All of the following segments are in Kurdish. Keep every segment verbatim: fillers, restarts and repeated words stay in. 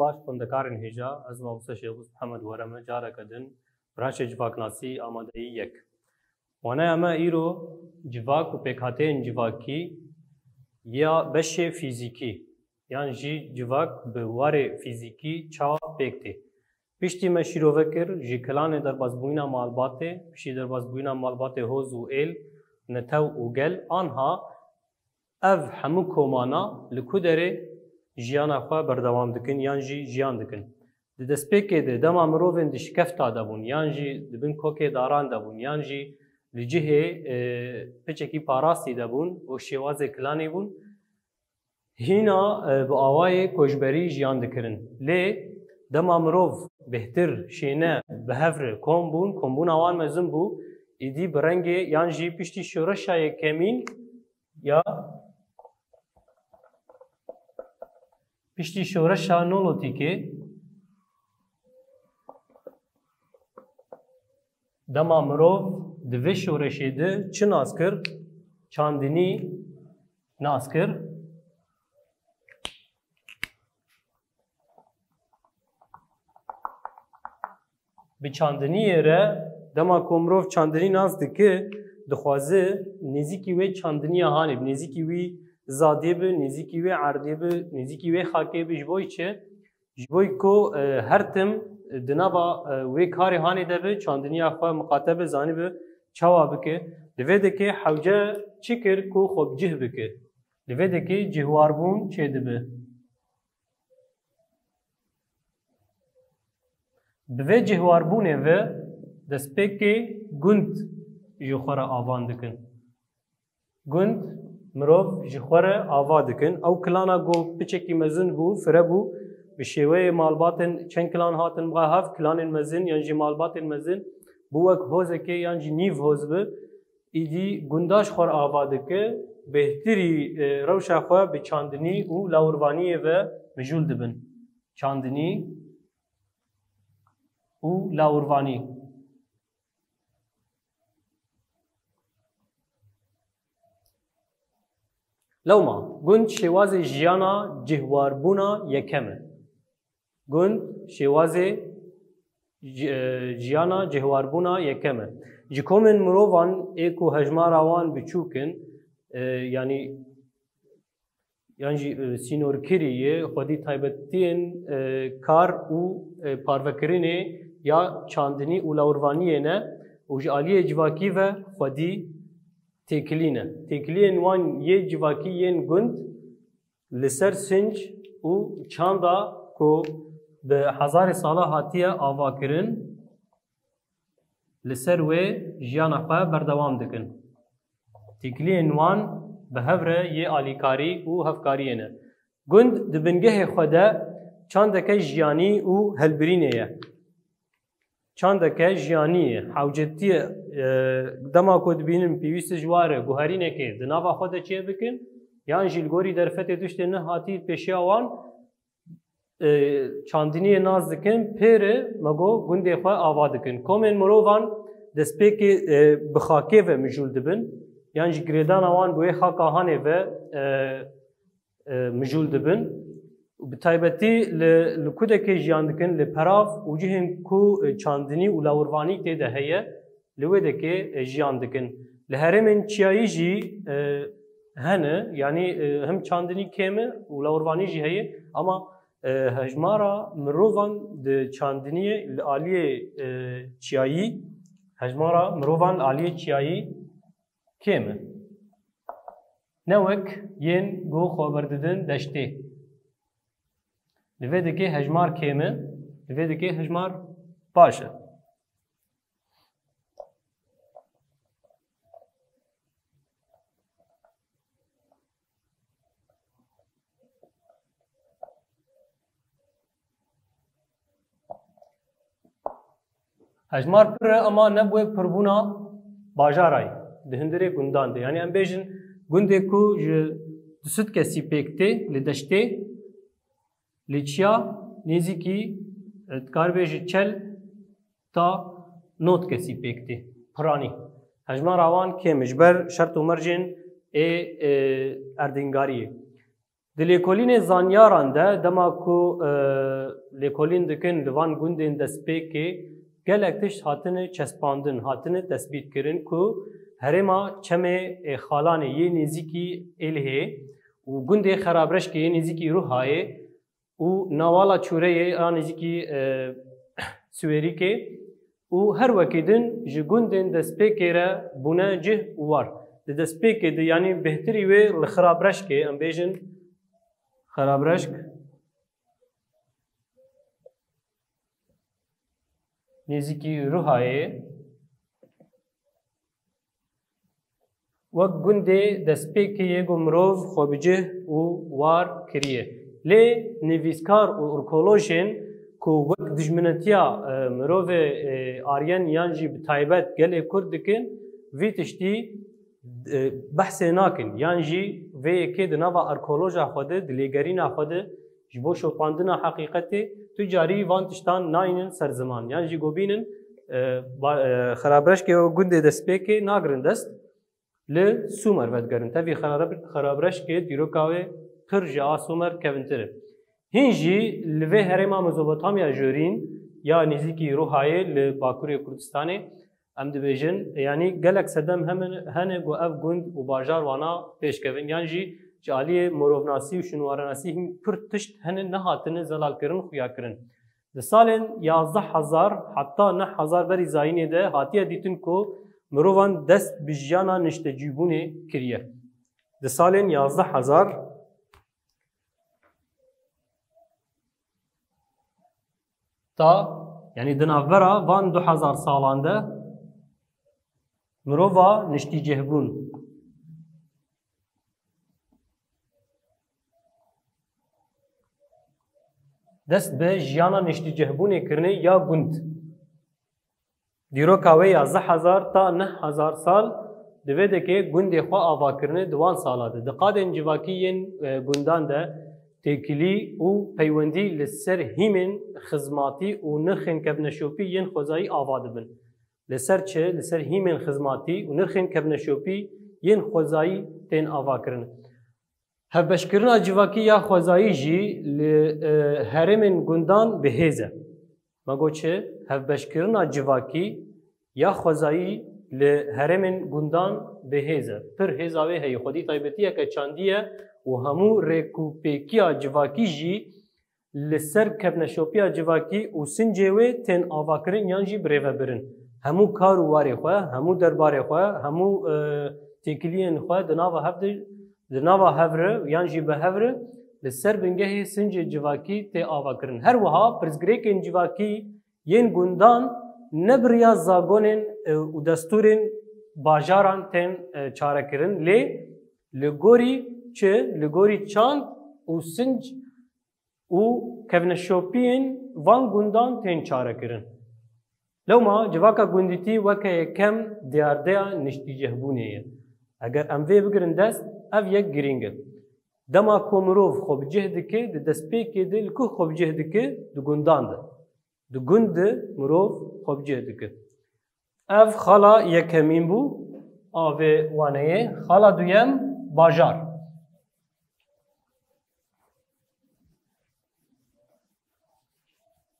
Baş xwendekarên hêja, ez mamoste Şêxbûs Mihemed Wereme careke din branşê civaknasî amadeyî yek. Waneya me îro civak û pêkhateyên civakî ya beşê fîzîkî yan jî civak bi warê fîzîkî çawa pêk tê. Piştî me şîrove kir ji kilanê derbasbûyîna malbatê, piştî derbasbûyîna malbatê hoz û êl, netew û gel, anha ev hemû komana li ku derê jiyana xwe berdewam dikin yan jî jiyan dikin. Di destpêkê de dema mirovên di şikefta de bûn yan jî di bin kokê daran de bûn yan jî li cihê, e, piçekî parastî de bûn û şêwazê kilanê bûn, hîna, e, bi awayê koçberî jiyan dikirin. Lê dema mirov bêhtir, şêne, bi hev re kom bûn, kombûna wan mezin bû, îdî bi rengê yan jî piştî şoreşa yekemîn ya piştî şoreşa Neolotîkê dema mirov di vê şoreşê de çi nas kir? Çandinî nas kir. Bi çandiniyê re, dema ku mirov çandinî nas dike, dixwaze nêzîkî wê çandiniya hanê bi, nêzîkî wî zadê bi, nêzîkî wê erdê bi, nêzîkî wê xakê bi. Ji bo çi? Ji bo ku, e, her tim di nava, e, wê karê hanê de bi, çandiniya xwe miqate bi, zanibi çawa bike. Li vê dekê hewce çi kir ku xwe bi cih bike? Li vê dekê cihwarbûn çêdibe. Bi vê cihwarbûnê ve destpêkê gund ji xwe re avan dikin. Gund mirov ji xwe re ava dikin. Ew kilana ku piçekî mezin bû, fire bû, bi şêweyê malbatên çend kilan hatin biha hev, kilanên mezin yan jî malbatên mezin bû wek hozekê yan jî nîv hoz bi, îdî gunda ji xwe re ava dike, bêhtirî, e, rewşa xwe bi çandinî û lawirvaniyê ve mijûl dibin. Çandinî û lawirvanî. Lewma, gund şêwazê jiyana cihwarbûna yekem e. Gund şêwazê ji-, e, jiyana cihwarbûna yekem e. Ji komên mirovan ê ku hejmara wan biçûk in, e, yanî yan jî, e, sînorkirî yê xwedî taybetiyên, e, kar û, e, parvekirinê ya çandinî û lawirvaniyê ne û ji aliyê civakî ve xwedî têkilî ne. Têkiliyên wan yê civakî yên gund li ser sinc û çanda ku bi hezarê sala hatiye avakirin, li ser wê jiyana xwe berdewam dikin. Têkiliyên wan bi hev re yê alîkarî û hevkariyê ne. Gund di bingehê xwe de çandeke jiyanî û helbirînê ye. Çandeke jiyanî ye. Hewcetiyê, e, dema ku dibînin pêwîst e ji wa re guherînekê di nava xwe de çêbikin, yan jî li gorî derfetê tiştê nehatî pêşiya wan, e, çandiniyê nas dikin, pê re me got gundê xwe ava dikin. Komên mirovan destpêkê, e, bi xakê ve mijûl dibin, yan jî girêdana wan bi wê xaka hanê ve, e, e, mijûl dibin. Bi taybetî li, li ku dekê jiyan dikin, li perav û cihên ku, e, çandinî û lawirvanî tê de heye, li wê dekê, e, jiyan dikin. Li herêmên çiyayî jî, e, hene, yanî, e, him çandinî kêm e û lawirvanî jî heye, ama, e, hejmara mirovan di çandiniyê li aliyê, e, çiyayî, hejmara mirovan li aliyê çiyayî kêm e. Ne wek yên ku xwe berdidin deştê. Li vê dikê hejmar kêm e, li vê dikê hejmar baş e. Hejmar pir e, ama ne bi wê pirbûna bajara ye. Di hundirê gundan de. Yanî em bêjin gundê ku ji du sed kesî pêk tê, li deştê, li çiya nêzîkî, e, dikar bêjî çel ta nod kesî pêk tê. Piranî. Hejmara wan kêm e. Ji ber şert û mercên ê, e, erdîngariyê. Di lêkolînê zanyaran de, dema ku, e, lêkolîn dikin li van gundên destpêkê, gelek tişt hatine çespandin, hatine tesbîtkirin ku herêma Çemê, e, Xalanê yê nêzîkî Êlihê û gundê Xerabreşkê yê nêzîkî Ruhayê û Nawala Çûreyê ya nêzîkî, e, Siwêrîkê û her wekî din ji gundên destpêkê re bûne cih û war. Di destpêkê de, yanî bêhtirî wê li Xirabreşkê, em bêjin Xirabreşk, nêzîkî Ruhayê, wek gundê destpêkê yê ku mirov xwe bi cih û war kiriye. Lê nivîskar û arkeolojên ku wek dijminetiya, e, mirovê, e, Aryen yan jî bi taybet gelê Kurd dikin, vî tiştî, e, behsê nakin. Yan jî vê yekê di nava arkeoloja xwe de, di lêgerîna xwe de, ji bo şopandina heqîqetê, tu carî van tiştan nayînin ser ziman. Yan jî gobînin, e, ba-, e, Xirabreşkê û gundê destpêkê nagirin dest, li Sûmer vedigerin. Tevî Xirab-, Xirabreşkê dîroka wê pir ji a Sûmer kevintir e. Hîn jî li vê herêma Mezopotamya Jorîn ya nêzîkî Ruhayê li Bakurê Kurdistanê, em dibêjin, yanî gelek sedem hemin-, hene ku ev gund û bajar wana pêşkevin, yan jî ji aliyê mirovnasî û şûnwarenasî hîn pir tişt hene nehatine zelalkirin, xuyakirin. Di salên yazdeh hezar heta neh hezar berî zayînê de hatiye dîtin ku mirovan dest bi jiyana niştecîbûnê kiriye. Di salên yazdeh hezar ta, yanî di navbera van du hezar salan de mirova niştîcihbûn, dest bi jiyana niştîcihbûnê kirine ya gund. Dîroka wê ya zeh hezar ta neh hezar sal di vê dekê gundê xwe ava kirine di wan sala de. Di qadên civakî yên, e, gundan de têkilî û peywendî li ser hîmên xizmatî û nirxên kevneşopî yên xwezayî ava dibin. Li ser çi? Li ser hîmên xizmatî û nirxên kevneşopî yên xwezayî tên avakirin. Hevbeşkirina civakî ya xwezayî jî li, e, herêmên gundan bi hêz e. Me got çi? Hevbeşkirina civakî ya xwezayî li herêmên gundan bi hêz e. Pir hêza wê heye. Xwedî taybetiyeke çandî ye û hemû rêkûpêkiya civakî jî li ser kevneşopiya civakî û sincê wê tên avakirin yan jî birêvebirin. Hemû kar û warê xwe, hemû derbarê xwe, hemû, e, têkiliyên xwe di nava hev de, di nava hev re yan jî bi hev re li ser bingehê sincê civakî tê avakirin. Her wiha pirsgirêkên civakî yên gundan ne bi riya zagonên, e, û destûrên bajaran tên, e, çarekirin, lê li gorî çi? Li gorî çand û sinc û kevneşopiyên van gundan tên çarekirin. Lewma civaka gundîtî weke yekem diyardeya niştîcihbûnê ye. Eger em vê bigirin dest, ev yek girîng e. Dema ku mirov xwe bi cih dike, di destpêkê de li ku xwe bi cih dike? Di gundan de. Di gund de mirov xwe bi cih dike. Ev xala yekemîn bû a vê waneyê. Xala duyem, bajar.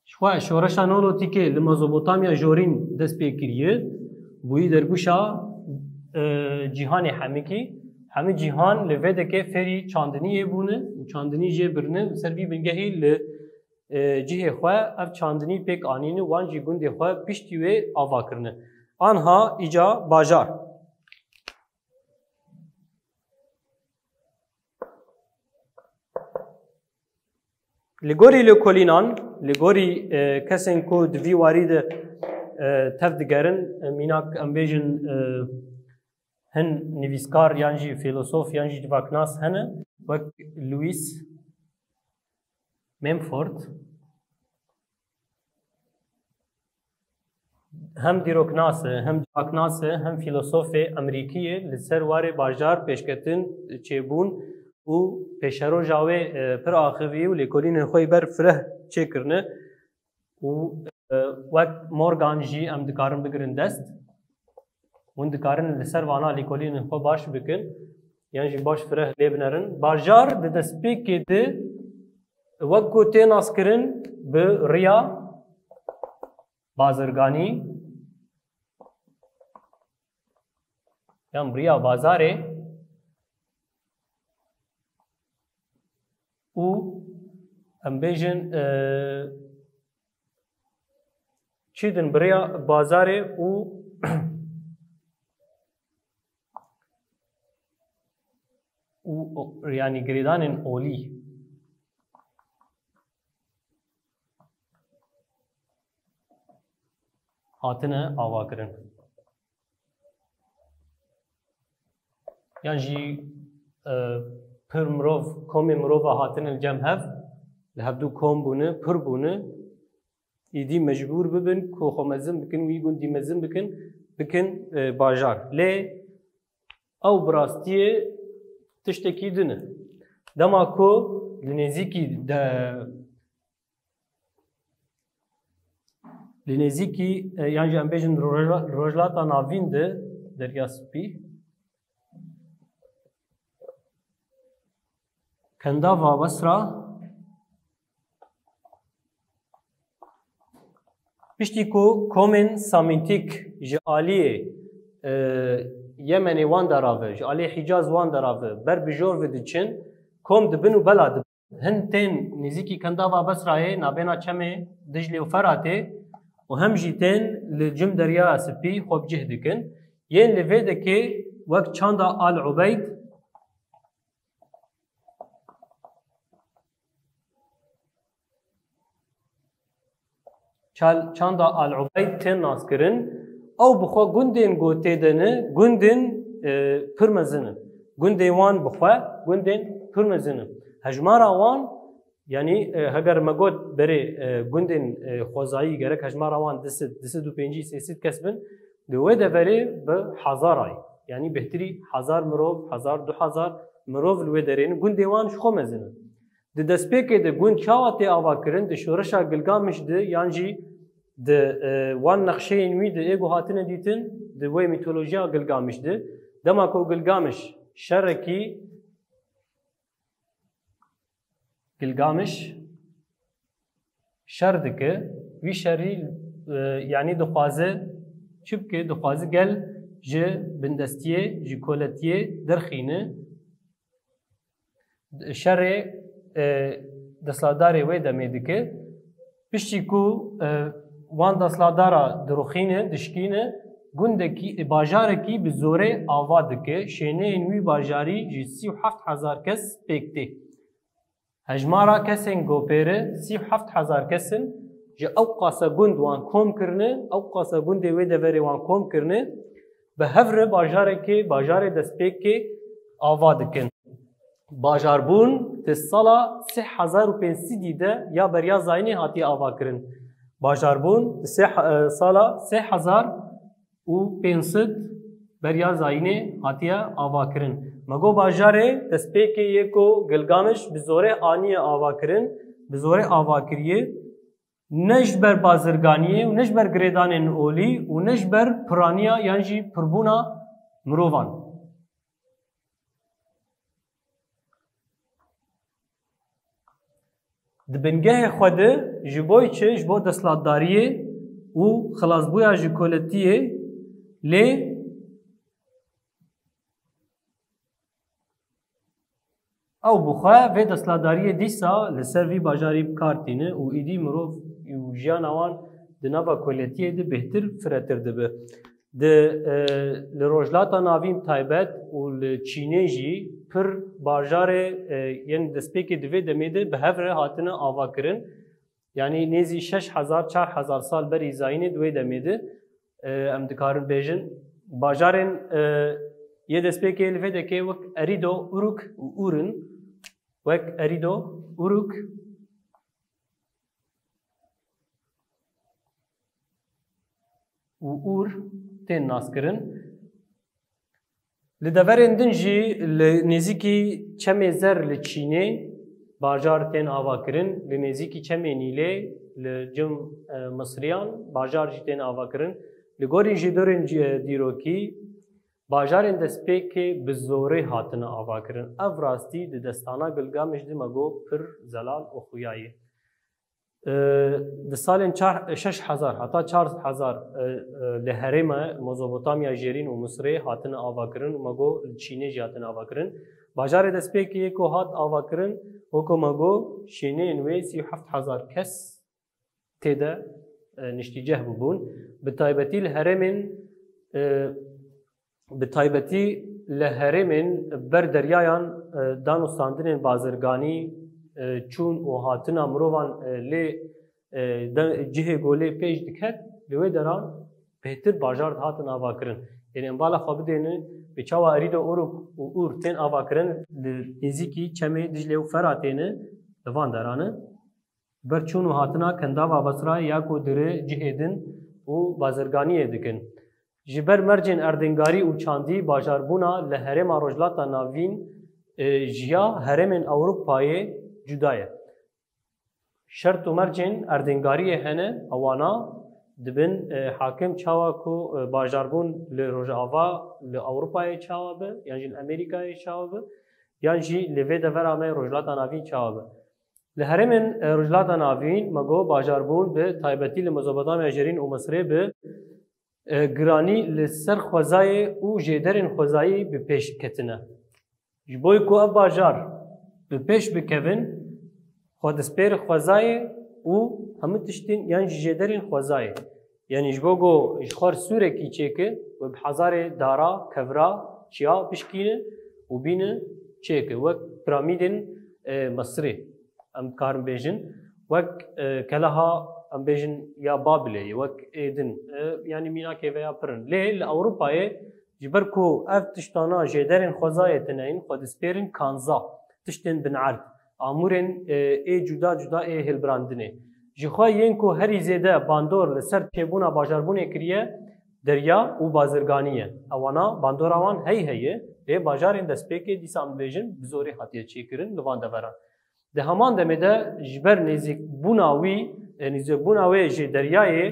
Ji xwe şoreşa Neolotîkê li Mezopotamya Jorîn dest pê kiriye, bûyî dergûşa, e, cîhanê hemikî. Hemî cîhan li vê dekê fêrî çandiniyê bûne û çandinî jê birine û ser vî bingehî li e, cihê xwe ev çandinî pêk anîne, wan jî gundê xwe piştî wê ava kirine. Anha îca bajar. Li gorî lêkolînan, li gorî, e, kesên ku di vî warî de, e, tev digerin, e, mînak em bêjin, e, hin nivîskar yan jî fîlosof yan jî civaknas hene, wek Louis Mumford, hem dîroknas e, hem civaknas e, hem fîlosofê Emerîkî ye, li ser warê bajar pêşketin çêbûn û pêşeroja wê, e, pir axivî û lêkolînên xwe yî ber fireh çêkirine. Û, e, wek Morgan jî em dikarin bigirin dest. Hûn dikarin li ser vana lêkolînên xwe baş bikin. yan jî baş fireh lê binerin. Bajar di destpêkê de wek ku tê naskirin bi riya bazirganî yan bi riya bazarê û em bêjin, e, çi din bi riya bazarê û û, yanî girêdanên olî hatine avakirin. Yan jî, e, pir mirov, komê mirova hatine li cem hev, li hevdû kom bûne, pir bûne, îdî mecbûr bibin ku xwe mezin bikin, wî gundî mezin bikin, bikin, e, bajar. Lê ew bi rastiyê tiştekî din e. Dema ku li nêzîkî de, li nêzîkî, e, yan jî em bêjin rojla-, rojhilata navîn de Derya Spî, Kendava Basra, piştî ku komên Samîtîk ji aliyê, e, Yemenê wan derave, ji aliyê Hîcaz wan derave, ber bi jor ve diçin, kom dibin û bela dibin. Hin tên nêzîkî Kendava Besrayê, nabêna çemê Diclê û Feratê û hem jî tên li cim Derya Spî xwe bi cih dikin. Yên li vê dekê wek çanda Al Ubeyd, Çal-, çanda Al Ubeyd tên naskirin. Ew bi xwe gundên ku tê de ne, gundên, e, pir mezin in. Gundên wan bi xwe gundên pir mezin in. Hejmara wan, yanî, e, heger me got berê, e, gundên, e, xwezayî gerek hejmara wan du sed, du sed û pêncî, sê sed kes bin, di wê deverê bi hezarayî. Yanî bêhtirî hezar mirov, hezar, du hezar mirov li wê derê ne. Gundê wan ji xwe mezin in. Di destpêkê de gund çawa tê avakirin? Di şoreşa Gilgamiş de yan jî di, e, wan nexşeyên wî de ê ku hatine dîtin, di wê mîtolojiya Gilgamiş de, dema ku Gilgamiş şerekî, Gilgamiş şer dike, wî şerî, e, yanî dixwaze çi bike? Dixwaze gel ji bindestiyê, ji koletiyê derxîne. Şerê, e, desthilatdarê wê demê dike. Piştî ku, e, wan desthilatdara diruxîne, dişkîne, gundekî, e, bajarekî bi zorê ava dike. Şêneyên wî bajarî ji sî û heft hezar kes pêk tê. Hejmara kesên ku pêre sî û heft hezar kes in, ji ew qasa gund wan kom kirine, ew qasa gundê wê deverê wan kom kirine, bi hev re bajarekê, bajarê destpêkê ava dikin. Bajarbûn di sala sê hezar û pênc sedî de ya beriya zayînê hatiye avakirin. Bajarbûn di sê he-, e, sala sê hezar û pênc sed beriya zayînê hatiye avakirin. Me got bajarê destpêkê yê ku Gilgamiş bi zorê aniye avakirin, bi zorê ava kiriye, ne ji ber bazirganiyê û ne ji ber girêdanên olî û ne ji ber piraniya yan jî pirbûna mirovan. Di bingehê xwe de ji bo çi? Ji bo desthilatdariyê û xilasbûya ji koletiyê, lê ew bi xwe vê desthilatdariyê dîsa li ser vî bajarî bi kar tîne û îdî mirov û jiyana wan di nava koletiyê de bêhtir, firetir dibe. Di, e, li Rojhilata Navîn taybet û li Çînê jî pir bajarê, e, yên destpêkê di vê demê de bi hev re hatine avakirin. Yanî nêzî şeş hezar, çar hezar sal berî zayînê di wê demê de, e, em dikarin bêjin. Bajarên, e, yê destpêkê li vê dekê wek Erido, Uruk û Ur in. Wek Erido, Uruk û Ur tên naskirin. Li deverên din jî li nêzîkî Çemê Zer li Çînê bajar tên avakirin, li nêzîkî Çemê Nîlê li cim, e, Misriyan bajar jî tên avakirin. Li gorî jêdorên ci-, dîrokî, Bajarên destpêkê bi zorê hatine avakirin. Ev rastî di destana Gilgamiş de me got pir zelal û xuya ye. E, di salên çar, şeş hezar heta çar hezar, e, e, li herêma Mezopotamya Jêrîn û Misirê hatine avakirin û me got li Çînê jî hatine avakirin. Bajarê destpêkê yê ku hat avakirin, wekî me got şêneyên wê sî û heft hezar kes tê de, e, niştîceh bûbûn. Bi taybetî li herêmên, e, bi taybetî li herêmên ber deryayan, e, danûstandinên bazirganî, e, çûn û hatina mirovan, e, lê, e, de, cihê ku lê pêş diket, li wê deran bêhtir bajar dihatin avakirin. Yanî em bala xwe bidênin, bi çawa Erîdo, Uruk û Ûr tên avakirin, li nêzîkî çemê Diclê û Feratê ne, li van deran e. Ber çûn û hatina Kendava Basrayê ya ku dire cihê din û bazirganiyê dikin. Ji ber mercên erdêngarî û çandî bajarbûna li herêma Rojhilata Navîn, e, ji ya herêmên Ewropayê cuda ye. Şert û mercên erdêngariyê hene, ewana dibin, e, hakim çawa ku, e, bajarbûn li Rojava, li Ewropayê çawa bi, yan jî li Amerîkayê çawa bi, yan jî li vê devera me Rojhilata Navîn çawa bi. Li herêmên, e, Rojhilata Navîn, me got, bajarbûn bi taybetî li Mezopotamya Jêrîn û Misirê bi, e, giranî li ser xwezayê û jêderên xwezayî bi pêş ketine. Ji bo ku ev bajar bi pêş bikevin, xwedespêr xwezayê û hemû tiştên yan jî jêderên xwezayê. Yanî ji bo ku ji xwe sûrekî çêke, we bi hezarê dara, kevra, çiya bişkîne û bîne çêke. Wek piramîdên, e, Misirê, em dikarin bêjin, wek, e, keleha, em bêjin, ya Babilê ye, wek ê din, e, yanî mînakê vê ya pir in. Lê li Ewropayê ji ber ku ev tiştana jêderên xwezayê tune in, xwedespêrin kanza, tiştên binerd, amûrên, e, ê cuda cuda ê hilbirandinê. Ji xwe yên ku herî zêde bandor li ser çêbûna bajarbûnê kiriye, derya û bazirganî ye. Ewana bandora wan hey heye, lê bajarên destpêkê dîsa em dibêjin bi zorê hatiye çêkirin li van deveran. Di heman demê de ji ber nêzîkbûna wî, e, nêzîkbûna wê ji deryayê,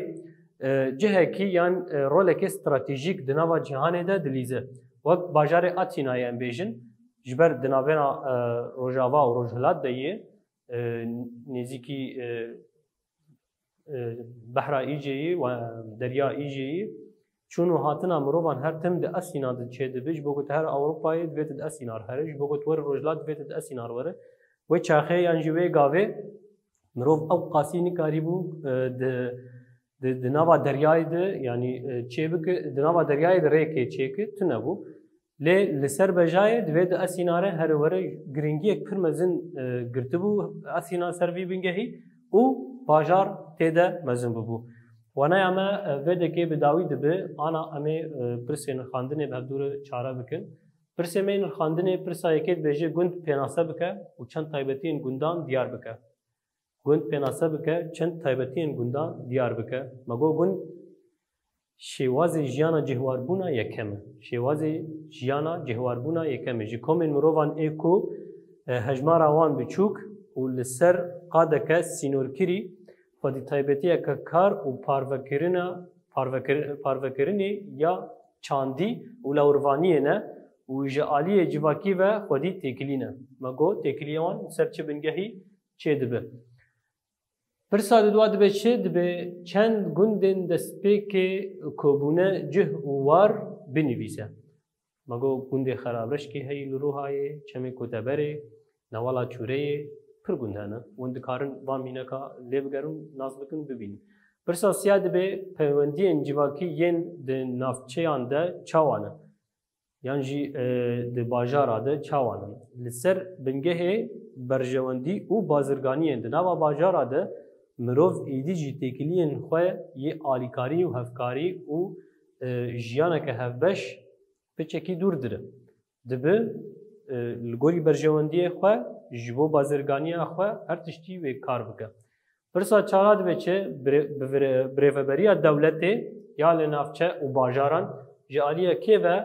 e, cihekî yan, e, rolekê stratejîk di nava cîhanê de dilîze. Wek bajarê Atînayê em bêjin, ji ber di navbêna, e, Rojava û Rojhilat de ye, e, nêzîkî, e, e, behra Îceyî û derya Îceyî, çûn û hatina mirovan her tim di Esîna de çêdibe, ji bo ku tu here Ewropayê divê tu di Esîna re here, ji bo ku tu were Rojhilat divê tu di Esîna re were. Wê çaxê yan jî wê gavê mirov ew qasî nikarîbû, e, di, di, di nava deryayê de, yanî, e, çêbike, di nava deryayê de rêkê çêke, tune bû. Lê li ser bejayê divê di Esîna re here were giringiyek pir mezin, e, girtibû Esîna ser vî bingehî û bajar tê de mezin bûbû. Wanaya me, e, vê dekê bi dawî dibe, ana em ê, e, pirsê nirxandinê bi hevdû re çare bikin. Pirsê me yê nirxandinê, pirsa yekê dibêje gund pênase bike û çend taybetiyên gundan diyar bike. Gund pênase bike, çend taybetiyên gundan diyar bike. Me got gund şêwazê jiyana cihwarbûna yekem e. Şêwazê jiyana cihwarbûna yekem e. Ji komên mirovan ê ku, e, hejmara wan biçûk û li ser qadeke sînorkirî xwedî taybetiyeke kar û parvekirina, parvekir-, parvekirinê ya çandî û lewirvaniyê ne û ji aliyê civakî ve xwedî têkilî ne. Me got têkiliyê wan li ser çi bingehî çêdibe? Pirsa di dua dibe çi? Dibe çend gundên destpêkê ku bûne cih û war binivîse. Me got gundê Xerabreşkê heyî li Rûhayê, Çemê Koteberê, Newala Çûreyê, pir gund hene. Hûn dikarin van mîneka lê bigerin, nas bikin, bibînin. Pirsa siya dibe peywendiyên civakî yên di navçeyan de çawa ne? Yan jî, e, di bajara de çawa ne? Li ser bingehê berjewendî û bazirganiyên di nava bajara de mirov êdî jî têkiliyên xwe yê alîkarî û hevkarî û, e, jiyaneke hevbeş piçekî dûr dire. Dibe, e, li gorî berjewendiyê xwe ji bo bazirganiya xwe her tiştî wê kar bike. Pirsa çara dibe çi? Bire-, bi vire-, birêveberiya dewletê ya li navçe û bajaran ji aliyê kê ve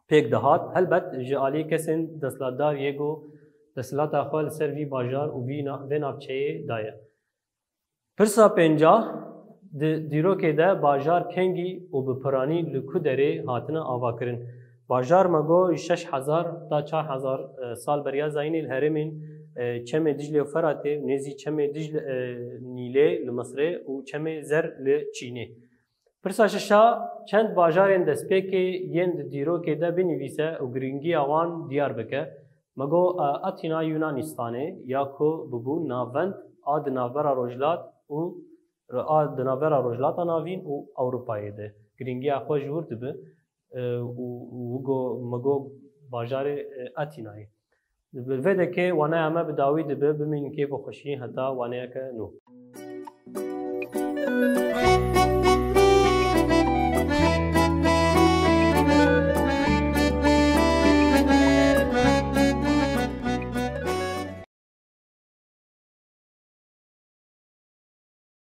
pêk dihat? Helbet ji aliyê kesên desthilatdar yê ku desthilata xwe li ser vî bajar û vî na-, vê navçeyê daye. Pirsa pênca, di dîrokê de bajar kengî û bi piranî li ku derê hatine avakirin? Bajar me got şeş hezar ta çar hezar, e, sal beriya zayînê li herêmên, e, çemê Diclê û Feratê, nêzî çemê Dicle, e, Nîlê li Misrê û çemê Zer li Çînê. Pirsa şeşa, çend bajarên destpêkê yên di dîrokê de binivîse û girîngiya wan diyar bike. Me got, e, Atîna Yunanistanê ya ku bibû navend a di navbera Rojhilat û a di navbera Rojhilata Navîn û Ewropayê de girîngiya xwe ji wir dibe, e, û, û got, me got bajarê, e, Atînayê. Bi vê dekê waneya me bi dawî dibe, bimînin kêf û xweşiyê heta waneyeke nû.